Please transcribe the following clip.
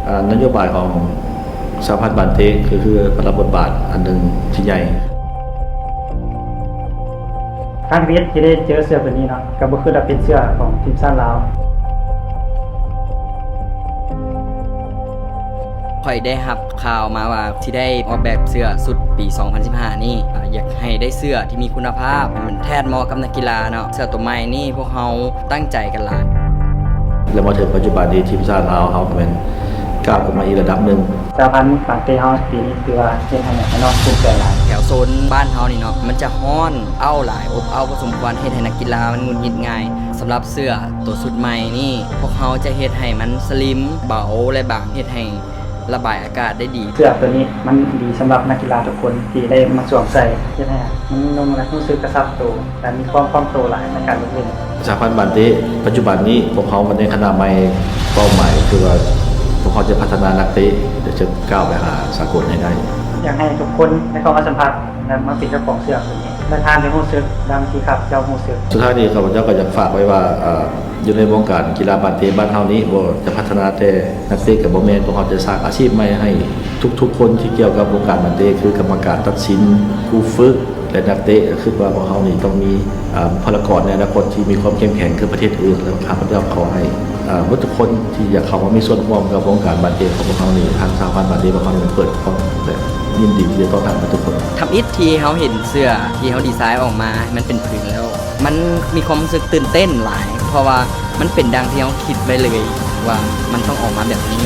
ອ່າ ນະໂຍບາຍຂອງສະຫະພັນບານເຕະ ກໍຄືໄດ້ຮັບບົດບາດອັນໜຶ່ງທີ່ໃຫຍ່. ຄັ້ງທຳອິດທີ່ໄດ້ເຈີເສື້ອຕົວນີ້ເນາະ ກໍບໍ່ຄິດວ່າເປັນເສື້ອຂອງທີມຊາດລາວ. ຂ້ອຍໄດ້ຮັບຂ່າວມາວ່າຊິໄດ້ອອກແບບເສື້ອຊຸດປີສອງພັນສິບຫ້ານີ້ ອາ ຢາກໃຫ້ໄດ້ເສື້ອທີ່ມີຄຸນນະພາບ ມັນແທດເໝາະກັບນັກກິລາເນາະ. ເສື້ອຕົວໃໝ່ນີ້ພວກເຮົາຕັ້ງໃຈກັນຫຼາຍ. ແລະ ມາເຖິງປັດຈຸບັນນີ້ ທີມຊາດລາວເຮົາກໍແມ່ນກ້າວຂຶ້ນມາອີກລະດັບໜຶ່ງ. ສະຫະພັນບານເຕະເຮົາປີນີ້ຖືວ່າເຮັດໃຫ້ນ້ອງພູມໃຈຫຼາຍ. ແຖວໂຊນບ້ານເຮົານີ້ເນາະ ມັນຈະຮ້ອນອ້າວຫຼາຍ ອົບອ້າວພໍສົມຄວນ ເຮັດໃຫ້ນັກກິລາມັນຫງຸດຫງິດງ່າຍ. ສຳລັບເສື້ອຕົວຊຸດໃໝ່ນີ້ ພວກເຮົາຈະເຮັດໃຫ້ມັນສະລິມ, ເບົາ ແລະ ບາງ, ເຮັດໃຫ້ລະບາຍອາກາດໄດ້ດີ. ເສື້ອຕົວນີ້ມັນດີສຳລັບນັກກິລາທຸກຄົນທີ່ໄດ້ມາສວມໃສ່ ເຮັດໃຫ້ມັນນຸ່ມ ແລະ ຮູ້ສຶກກະຊັບໂຕ ແລະ ມີຄວາມຄ່ອງໂຕຫຼາຍໃນການລົງຫຼິ້ນ. ສະຫະພັນບານເຕະປັດຈຸບັນນີ້ ພວກເຮົາໃນຄະນະໃໝ່ ເປົ້າໝາຍຄືວ່າ ພວກເຮົາຈະພັດທະນານັກເຕະ ແລະ ຈະກ້າວໄປຫາສາກົນໃຫ້ໄດ້. ຢາກໃຫ້ທຸກຄົນໄດ້ເຂົ້າມາສຳຜັດ ແລະ ມາເປັນເຈົ້າຂອງເສື້ອຕົວນີ້ ແລະ ທ່ານຈະຮູ້ສຶກດັ່ງທີ່ຂ້າພະເຈົ້າຮູ້ສຶກ. ສຸດທ້າຍນີ້ ຂ້າພະເຈົ້າກໍຢາກຝາກໄວ້ວ່າ ເອີ ຢູ່ໃນວົງການກິລາບານເຕະບ້ານເຮົານີ້ ບໍ່ຈະພັດທະນາແຕ່ນັກເຕະກໍບໍ່ແມ່ນ, ພວກເຮົາຈະສ້າງອາຊີບໃໝ່ໃຫ້ທຸກໆຄົນທີ່ກ່ຽວກັບວົງການບານເຕະ ຄືກຳມະການຕັດສິນ, ຄູຝຶກ ແລະ ນັກເຕະ. ກໍຄິດວ່າພວກເຮົານີ້ຕ້ອງມີ ອາ ບຸກຄະລາກອນໃນອະນາຄົດທີ່ມີຄວາມເຂັ້ມແຂງຄືປະເທດອື່ນ ແລະ ຂ້າພະເຈົ້າຂໍໃຫ້ ອາ ໝົດທຸກຄົນທີ່ຢາກເຂົ້າມາມີສ່ວນຮ່ວມກັບວົງການບານເຕະຂອງພວກເຮົານີ້ ທາງສະຫະພັນບານເຕະຂອງເຮົານີ້ເປີດພ້ອມ ແລະ ຍິນດີທີ່ຈະຕ້ອນຮັບໝົດທຸກຄົນ. ທຳອິດທີ່ເຮົາເຫັນເສື້ອທີ່ເຮົາດີໄຊອອກມາ ມັນເປັນຜືນແລ້ວ ມັນມີຄວາມຮູ້ສຶກຕື່ນເຕັ້ນຫຼາຍ ເພາະວ່າມັນເປັນດັ່ງທີ່ເຮົາຄິດໄວ້ເລີຍວ່າມັນຕ້ອງອອກມາແບບນີ້.